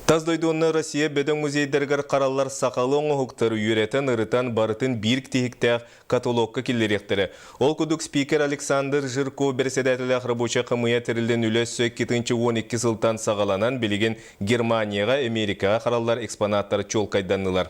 Тас дойду уонна Россия бөдөҥ музейдарыгар хараллар сахалыы оҥоһуктары үөрэтэн, ырытан, барытын биир тиһиктээх каталогка киллэриэхтэрэ. Ол курдук спикер Александр Жирков бэрэссэдээтэлээх рабочай хамыыйа тэриллэн үлэ өссө 2012 сылтан саҕаланан, билигин Германияҕа, Америкаҕа хараллар экспонаттар чуолкайданнылар.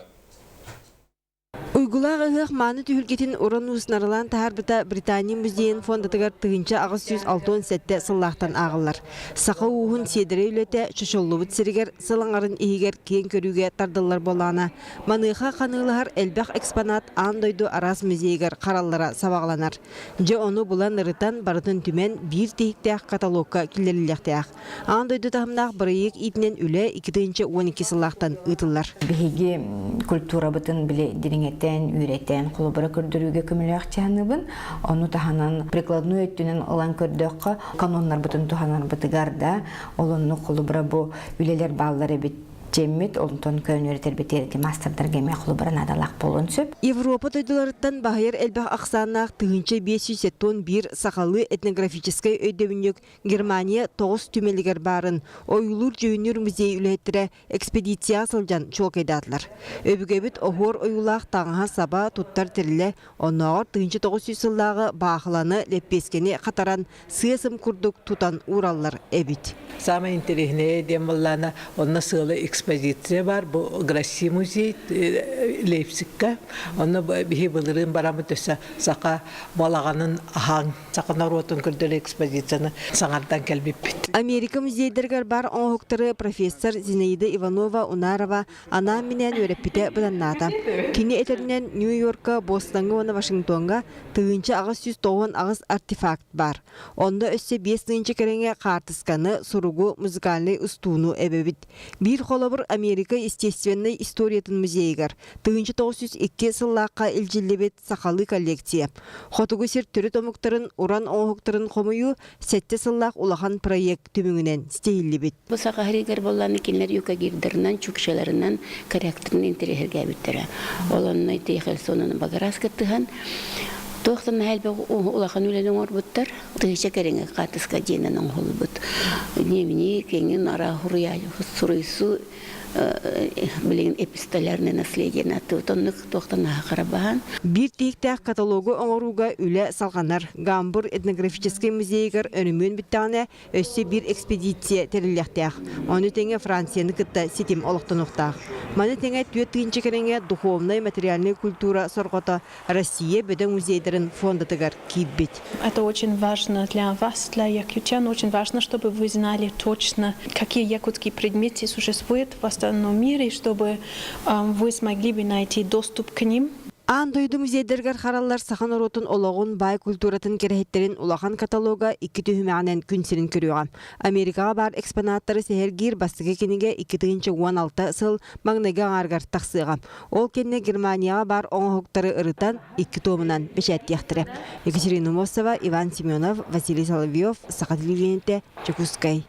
Уйгулаах ыһыах мааны түһүлгэтин уран уус нарылаан таһаарбыта Британия музейын фондатыгар 1867 сыллаахтан ааҕыллар. Саха ууһун сиэдэрэй үлэтэ чочуллубут сиригэр сыл аҥарын иһигэр киэҥ көрүүгэ тардыллар буоллаҕына, маныаха ханыылаһар элбэх экспонат аан дойду араас музейыгар хараллара сабаҕаланар. Дьэ ону булан ырытан, барытын түмэн, биир тиһиктээх каталогка киллэриллиэхтээх. Аан дойду таһымнаах бырайыак иитинэн үлэ 2012 сыллаахтан ыытыллар. Биһиги культурабытын били дириҥэтэн, үөрэтэн, холобура көрдөрүүгэ көмөлөөх дьаһаныбын. Ону таһынан прикладной өттүнэн ылан көрдөххө, каноннарбытын туһанарбытыгар да, ол оннук холобура бу үлэлэр бааллар эбит дьэммит, онтон көөн үөрэтэрбит эти маастардарга эмиэ холобура наадалаах буолуон сөп. Европа дойдуларыттан баһыйар элбэх ахсааннаах 1571 сахалыы этнографическай өйдөбүнньүк Германия тоҕус түмэлигэр баарын ойуулуур-дьүһүннүүр музей үлэһиттэрэ экспедицияҕа сылдьан чуолкайдаатылар. Өбүгэбит оһуор ойуулаах таҥаһа-саба туттар тэрилэ оннооҕор 1900 сыллааҕы баахыланы, лэппиэскэни хатаран сыа-сым курдук тутан уураллар эбит. Самое интересное диэн буоллаана, онно сыала экспозиция бар, бу Грасси музей Лейпцигка. Онно биһи былырыын бараммыт өссө саха балаҕанын аһаҥ саха норуотун көрдөрөр экспозицияны саҥардан кэлбиппит. Америка музейдарыгар баар оҥоһуктары профессор Зинаида Иванова Унарова анаан-минээн үөрэппитэ быданнаата. Кини этэринэн, Нью-Йорка, Бостоҥҥа уонна Вашингтоҥҥа 1898 артефакт баар. Онно өссө 5 тыһыынча кэриҥэ хаартысканы, суругу, музыкальнай устууну эбэбит. Биир холобур Америка естественнэй историятын музейыгар 1902 сыллаахха илдьиллибит сахалыы коллекция. Хотугу сир төрүт омуктарын уран оҥоһуктарын хомуйуу сэттэ сыллаах улахан проект түмүгүнэн ситиһиллибит. Бу саха сиригэр буоллааны кинилэр юкагирдарынан, чукчаларынан, корректорынан интэриэһиргээбиттэрэ. Ол онно ити Херсонун Багарас кыттыһан туох да наһаа элбэх улахан үлэни оҥорбуттар. Тыһыынча кэриҥэ хаартыска дьиэнэн оҥоһуллубут. Дневник, эҥин суруйсуу билигин эпистолярное наследие оннук туохтан аһа баһан. Биир тиһиктээх каталогу оҥорууга үлэ салҕанар. Гамбург этнографическай музейыгар өрөмүөн бүттэҕинэ өссө биир экспедиция тэриллиэхтээх. Ону тэҥэ Францияны кытта ситим олохтонуохтаах. Маны тэҥэ 4 тыһыынча кэриҥэ духовнай материальнай культура сорҕото Россия бөдөҥ музейдарын фондатыгар киирбит. Это очень важно для вас, для якутян. Очень важно, чтобы вы знали точно, какие якутские предметы существуют в остальном мире, чтобы вы смогли бы найти доступ к ним. Аан дойду музейдарыгар хараллар саха норуотун олоҕун, баай культуратын кэрэһиттэрин улахан каталога икки түһүмэҕинэн күн сирин көрүөҕэ. Америкаҕа баар экспонаттары сэһэргиир бастакы кинигэ 2016 сыл маҥнайгы аҥаарыгар тахсыаҕа. Ол кэннэ Германияҕа баар оҥоһуктары ырытан икки туомунан бэчээттиэхтэрэ. Екатерина Мосова, Иван Семенов, Василий Соловьев, Саха телевидениетэ, Дьокуускай.